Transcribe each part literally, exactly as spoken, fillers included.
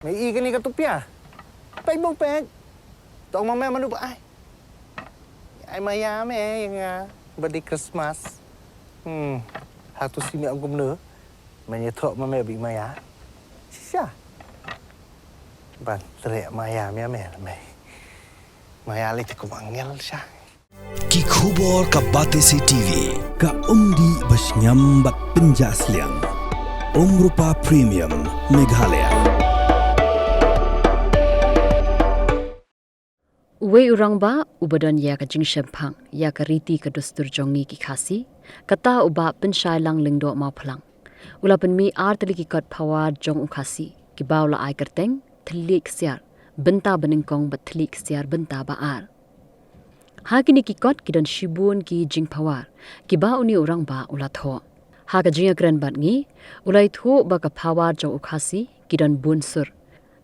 Me i kane ka tupia. Peit bong peit. Tong ma me manu ba ai. Ai maya me ïa nga. Ba dei Christmas. Hmm. Hatu si me ong kumno. Me ïathoh ma me ba i maya. Shisha. Ban treh maya me me me. Maya lei te kum angel sha. Ki khubor ka Batesi TV, ka umdih ba shngiam bad pynjah sliang. Umrupa Premium, Meghalaya. Uwei u rangbah uba don ïa ka jingshemphang ïa ka riti ka dustur jong ngi ki Khasi, kata u Bah Pynshai Langlyngdoh Mawphlang, u la pynmih ar tylli ki kot phawar jong u Khasi, kiba u la ai kyrteng Thylliej Ksiar bynta banyngkong bad Thylliej Ksiar bynta ba ar. Ha kine ki kot ki don shibun ki jingphawar kiba une u rangbah u la thoh. Ha ka jingïakren bad ngi, u la ïathuh ba ka phawar jong u Khasi ki don bun sur.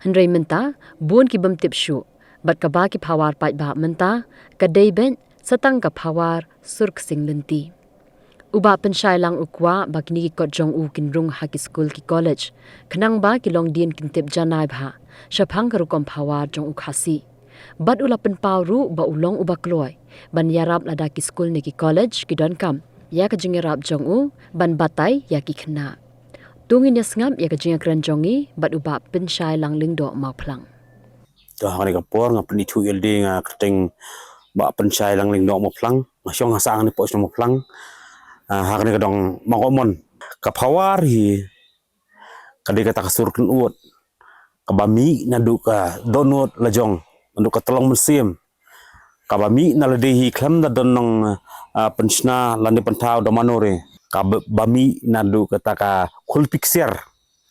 Hynrei mynta bun ki bym tip shuh, bad kaba ki phawar paidbah mynta ka dei beit sa tang ka phawar sur ksing lynti. U Bah Pynshai Lang u kwah ba kine ki kot jong u kin rung ha ki skul ki college, khnang ba ki longdien kin tip janai bha shaphang ka rukom phawar jong u Khasi. Bad u la pynpaw ruh ba u long uba kloi ban ïarap lada ki skul ne ki college ki donkam ïa ka jingïarap jong u ban batai ïa ki khynnah. To ngin ïa sngap ïa ka jingïakren jong ngi bad u Bah Pynshai Langlyngdoh Mawphlang. To ha kane ka por nga pynithuh ïa lade, nga kyrteng Bah Pynshai Langlyngdoh Mawphlang, nga shong ha sah kane pok shnong Mawphlang. Ah, ha kane ka dong Mawkmon. Ka phawar hi ka dei kata ka sur kynut kaba mih naduh ka dohnud lajong, naduh ka tlong mynsiem, kaba mih na lade hi khlem da don nong, ah, pynshna lane pynthaw da mano re, kaba, ba mih naduh kata ka khulpi ksiar,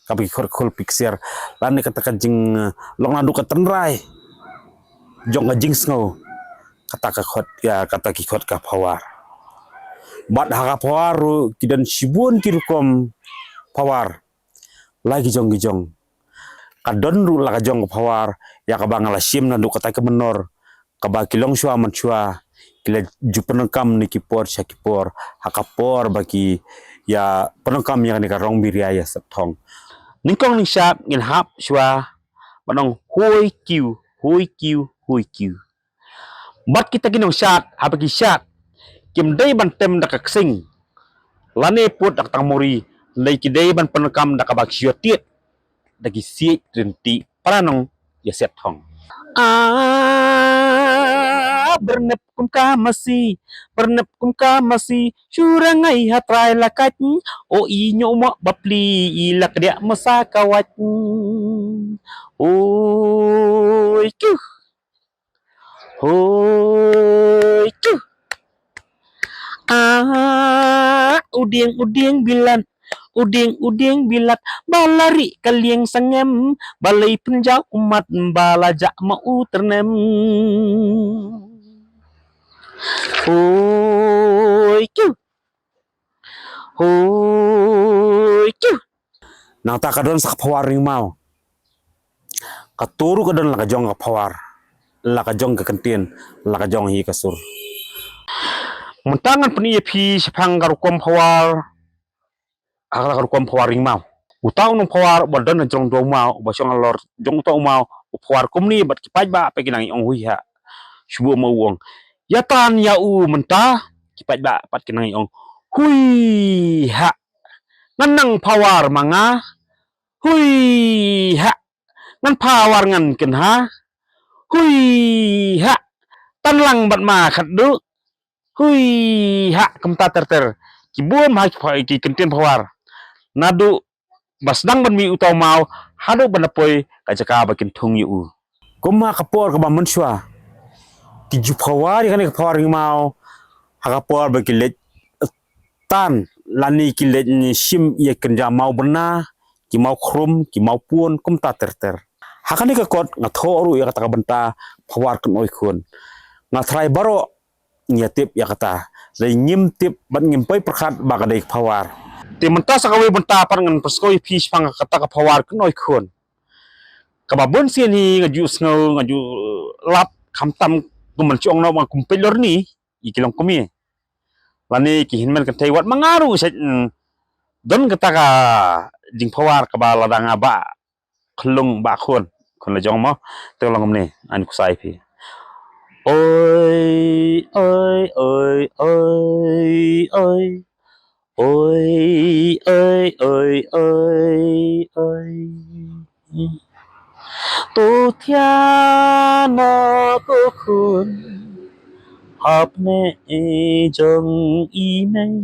kaba ki khot khulpi ksiar, lane kata ka jing, ah, long naduh ka tynrai jong ka jingsngew, kata ka khot, ïa, kata ki khot ka phawar. Bad ha ka phawar ruh ki don shibun ki rukom phawar. Lai ki jong ki jong. Ka don ruh la ka jong ka phawar, ïa kaba nga la shim naduh katai ka mynnor, kaba ki longshuwa manshuwa ki la ju pyndonkam na ki por sha ki por, ha ka por ba ki ïa pyndonkam ïa kane ka rong biria ïa Set Thong. Nyngkong nyngshap ngin hap shuwa ban ong hoi kiw, hoi kiw, hoi kiw. Bad kita ki nongshad, haba ki shad, kim dei ban tem da ka ksing lane put da ka tangmori, hynrei ki dei ban pyndonkam da kaba ki shu tied da ki siej rynti para nong ïa Set Thong. Ah, byrnep kum ka masi, byrnep kum ka masi, shu rangai ha trai la kait, o i ñiuh moh bapli, i la kdiah masa ka wait. Oi kiw. Hoi kiw. Ah, u dieng, u dieng bilat, u dieng, u dieng bilat, ba la rieh ka lieng sangem, ba lei pynjaw ummat, ba la jah ma u tyrnem. Hoi kiw. Hoi kiw. Nangta ka don sa ka phawar ringmaw. Kato ruh ka don la ka jong ka phawar, la ka jong ka kyntien, la ka jong hi ka sur. Mynta ngan pyni ïa phi shaphang ka rukom phawar, ha ka rukom phawar ringmaw. Uta u nongphawar uba don ha jrong dua u maw, uba shong halor jong uta u maw, u phawar kumne bad ki paidbah pat ki nang ïa ong hui ha. Shu buh ma u ong. Ïa tan ïa u mynta, ki paidbah pat ki nang ïa ong hui ha. Ngan nang phawar ma nga, hui ha. Ngan phawar ngan kynha, hui ha. Tan lang bad ma khatduh, hui ha, kumta ter ter. Ki bun ha ki pha-, ki kyntien phawar. Naduh ba sdang ban mih uta u maw, haduh ban da poi ka jaka ba kin thung ïa u. Kum ha ka por kaba mynshuwa, ki ju phawar ïa kane ka phawar ringmaw ha ka por ba ki leit tan lane ki leit shim ïa ki kynja maw byrna, ki maw khrum, ki maw pun, kumta ter ter. Ha kane ka kot nga thoh ruh ïa kata ka bynta phawar kynoi khun. Nga tharai baroh ngi ïa tip ïa kata. Hynrei ngim tip bad ngim poi pyrkhat ba ka dei ka phawar. Te mynta sa kawei bynta pat ngan pynsngew ïa phi shaphang kata ka phawar kynoi khun. Kaba bun sien hi nga ju sngew, nga ju lap, khamtam kum ban shu ong noh ba nga kum peit lorni ïa ki longkmie. Lane ki hynmen kynthei, wat ma nga ruh shait, mm, don kata ka jingphawar kaba lada nga bah khlung ba khun. Khun la jong mo. Te long kumne, ngan kusai phi. Oi, oi, oi, oi, oi. Oi, oi, oi, oi, oi. To thiah noh ko khun, hap ne jong i mei.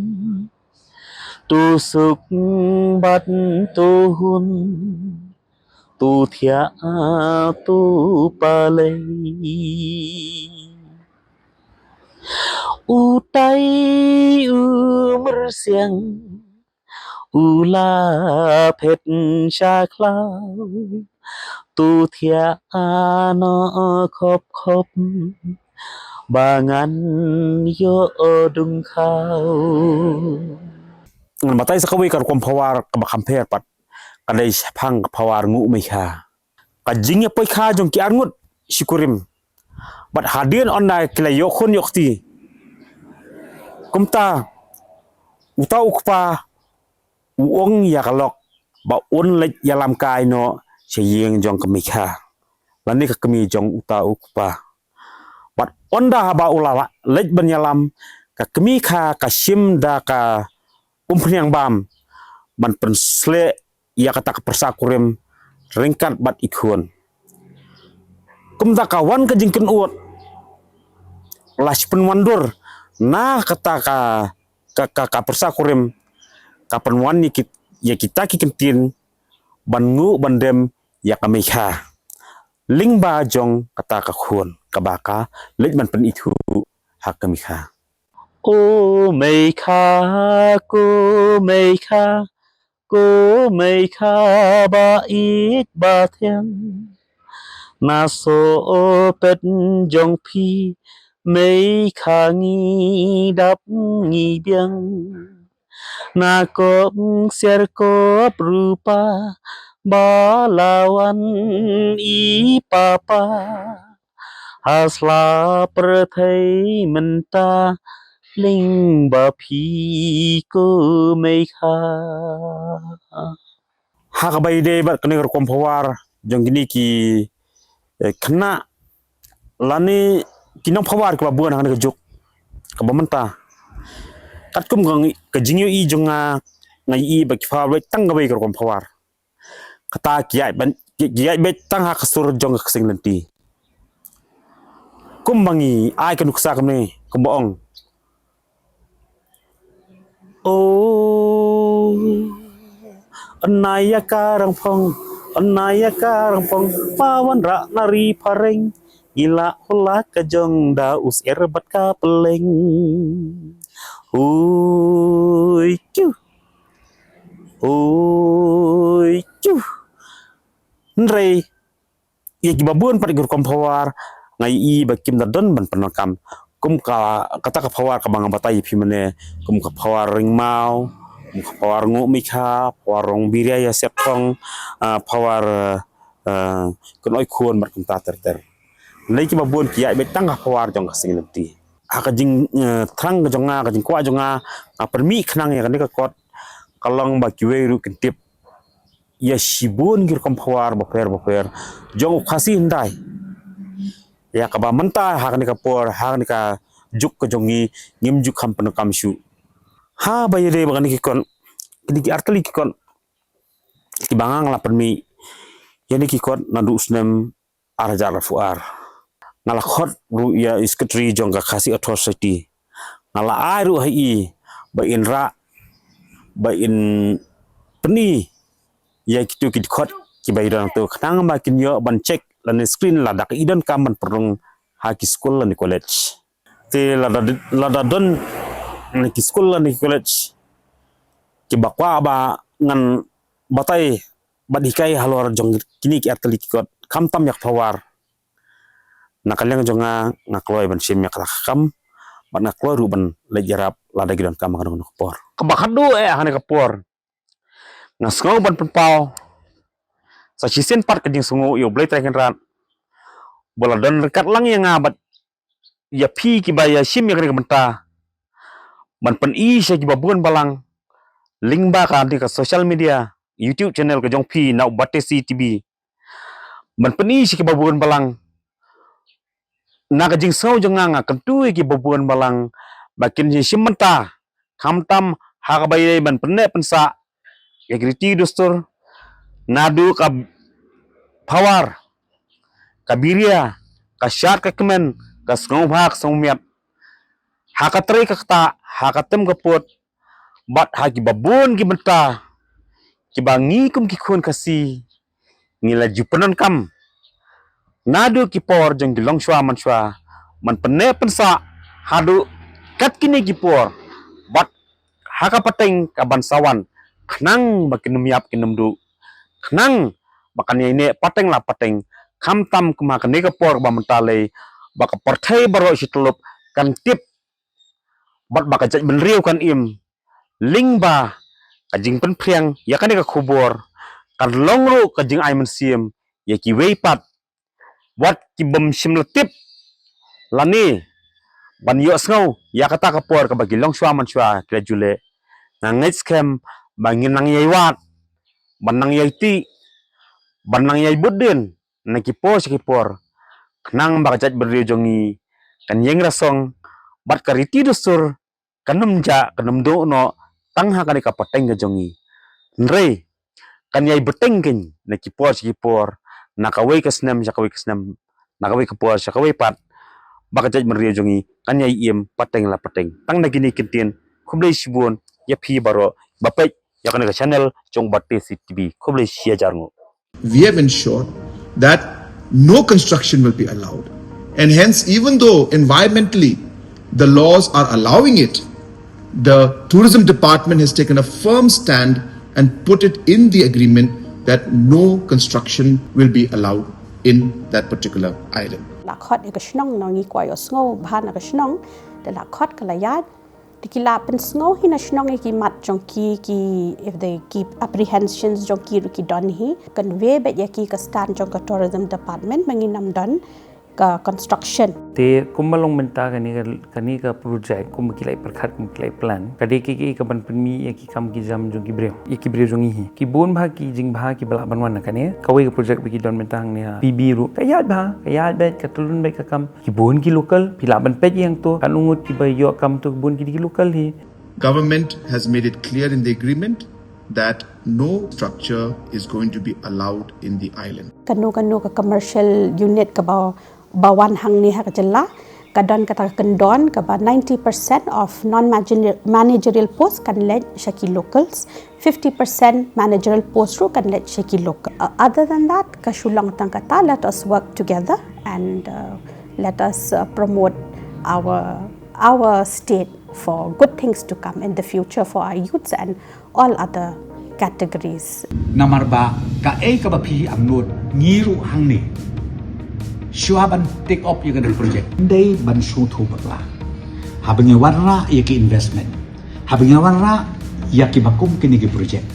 To suk bad to hun, to thiah to palei. Utai u myrsiang, u la phet sha khlaw, to thiah noh khop khop, ba ngan ïoh dung khaw. Ngan batai sa kawei ka rukom phawar kaba kham pher pat, ka dei shaphang ka phawar Nguh Meikha. Ka jingïapoi kha jong ki arngut shi kurim. Bad hadien ynda ki la ïoh khun ïoh kti, kumta uta u kpa u ong ïa ka lok ba un leit ïalam kai noh sha ïing jong ka meikha lane ka kmie jong uta u kpa. Bad ynda haba u la leit ban ïalam, ka kmie kha ka shim da ka umphniang bam ban pynsleh ïa kata ka pyrsa kurim ryngkat bad i khun. Kumta ka wan ka jingkynnoh, la shu pynwandur na kata ka, ka, ka, ka pyrsa kurim, ka pynwan ïa ki, ïa kita ki ktien ban nguh ban dem ïa ka meikha lyngba jong kata ka khun kaba ka leit ban pynithuh ha ka meikha. O meikha, ko meikha, ko meikha ba ïeit ba thiang. Na soh pet jong phi meikha ngi dap ngi biang. Na kop ksiar kop rupa ba la wan i papa. Ha sla pyrthei mynta lyngba phi ko meikha. Ha kaba ïadei bad kane ka rukom phawar jong kine ki, eh, khynnah lane ki nongphawar kiba bun ha kane ka juk kaba mynta. Katkum ka ngi, ka jingïohi jong nga, nga ïohi ba ki phawar beit tang kawei ka rukom phawar. Kata ki ïaid ban, ki, ki ïaid beit tang ha ka sur jong ka ksing lynti. Kumba ngi ai ka nuksa kumne, kumba ong. O, ynda ïa ka rangphong, ynda ïa ka rangphong, ba wanrah na ri phareng, ngi la hula ka jong da u syiar bad ka pylleng. Hui, kiu. Hui, kiu. Hynrei ïa kiba bun pat ki rukom phawar nga ïohi ba kim da don ban pyndonkam. Kum ka, kata ka phawar kaba nga batai ïa phi mynne, kum ka phawar ringmaw, kum ka phawar nguh meikha, phawar rong biria ïa siak thong, ah, phawar, eh, kynoi khun bad kumta ter ter. Lei kiba bun ki ïaid beit tang ka phawar jong ka ksing lynti. Ha ka jing, eh, thrang ka jong nga, ka jingkwah jong nga, nga pynmih khnang ïa kane ka kot, ka long ba kiwei ruh kin tip ïa shibun ki rukom phawar bapher bapher jong u Khasi hyndai. Ïa kaba mynta ha kane ka por, ha kane ka juk ka jong ngi, ngim ju kham pyndonkam shuh. Haba ïadei bad kane ki kot, kine ki artylli ki kot kiba nga la pynmih, ïa kine ki kot naduh u snem ar hajar arphew ar. Nga la khot ruh ïa i secretary jong ka Khasi Author Society. Nga la ai ruh ha i ba in rah, ba in pyni ïa kito ki dkhot kiba i don hangto khnang ba kin ïoh ban check lane screen lada ka i donkam ban pynrung ha ki skul lane college. Te lada, lada don na ki skul lane ki college kiba kwah ba ngan batai bad hikai halor jong kine ki artylli ki kot khamtam ïa ka phawar. Na ka liang jong nga, nga kloi ban shim ïa kata ka kam bad nga kloi ruh ban leit ïarap lada ki donkam ha kano kano ka por. Kaba khadduh eh ha kane ka por nga sngew ban pynpaw sa shisien pat ka jingsngew ïa U Blei Trai Kynrad ba la don ryngkat lang ïa nga bad ïa phi kiba ïa shim ïa kane ka bynta ban pyni sha kiba bun balang lyngba kane ka social media, YouTube channel ka jong phi na u Batesi T V. ban pyni sha ki babun balang. Na ka jingsngew jong nga, nga kyntu ïa ki babun balang ba kin shim bynta, khamtam ha kaba ïadei ban pynneh pynsah ïa ki riti dustur, naduh ka power, ka biria, ka shad ka kmen, ka sngewbha ka sngewmiat, ha ka trei ka ktah, ha ka tem ka put, bad ha ki babun ki bynta kiba ngi kum ki khun Khasi ngi la ju pyndonkam naduh ki por jong ki longshuwa manshuwa, ban pynneh pynsah haduh kat kine ki por, bad ha ka pateng kaban sa wan, khnang ba kin ym ïap kin ym duh, khnang ba kan ïai neh pateng la pateng, khamtam kum ha kane ka por ba mynta lei, ba ka pyrthei baroh shi tyllup kan tip, bad ba ka jaitbynriew kan im, lyngba ka jingpynphriang ïa kane ka khubor, kan long ruh ka jingai mynsiem ïa kiwei pat, wat ki bym shym la tip lane ban ïohsngew ïa kata ka por kaba ki longshuwa manshuwa ki la ju leh. Nga ngeit skhem ba ngin nang ïai wad, ban nang ïai tih, ban nang ïai bud dien na ki por sha ki por, khnang ba ka jaitbynriew jong ngi kan ïeng rasong, bad ka riti dustur kan ym jah, kan ym duh noh tang ha kane ka pateng ka jong ngi. Hynrei kan ïai bteng kein na ki por sha ki por, na kawei ka snem sha kawei ka snem, na kawei ka por sha kawei pat, ba ka jaitbynriew jong ngi kan ïai im pateng la pateng. Tang na kine ki ktien, khublei shibun ïa phi baroh ba peit ïa kane ka channel jong Batesi TV. Khublei shihajar nguh. We have ensured that no construction will be allowed. And hence, even though environmentally the laws are allowing it, the tourism department has taken a firm stand and put it in the agreement that no construction will be allowed in that particular island. La khot ïa ka shnong, ngi kwah ïohsngew bha na ka shnong, da la khot ka la ïaid. Te ki la pynsngew hi na shnong ïa ki mat jong ki, ki, if they, ki apprehensions jong ki ruh ki don hi. Convey beit ïa ki ka stand jong ka tourism department ba ngin ym don ka construction. Te kumba long mynta kane ka, kane ka project, kumba ki la pyrkhat, kumba ki la plan, ka dei kiei kiei kaban pynmih ïa ki kam ki jam jong ki briew, ïa ki briew jong ngi hi. Ki bun bha ki jingbha kiba lah ban wan na kane. Kawei ka project ba ki don mynta hangne ha P B ruh, ka ïaid bha, ka ïaid beit, ka tyllun beit ka kam. Ki bun ki local, phi lah ban peit ïa hangto, katno ngut kiba ïoh kam to, ki bun ki dei ki local hi. Government has made it clear in the agreement that no structure is going to be allowed in the island. Kano kano ka commercial unit kaba, ba wan hangne ha ka jylla, ka don kata ka kyndon kaba ninety percent of non-managerial post kan leit sha ki locals, fifty percent managerial post ruh kan leit sha ki local. Uh, other than that, ka shu long tang kata, let us work together and, uh, let us, uh, promote our, our state for good things to come in the future for our youths and all other categories. Namar ba kaei kaba phi angnud, ngi ruh hangne, shuwa ban take up ïa kane ka project, ym dei ban sngewthuh bakla. Haba ngi wanrah ïa ki investment, haba ngi wanrah ïa kiba kum kine ki project,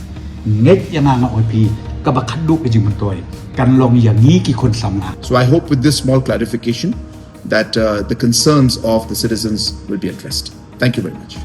ngeit ïa nga, nga ong ïa phi, kaba khatduh ka jingmyntoi kan long ïa ngi ki khun samla. So I hope with this small clarification that, uh, the concerns of the citizens will be addressed. Thank you very much.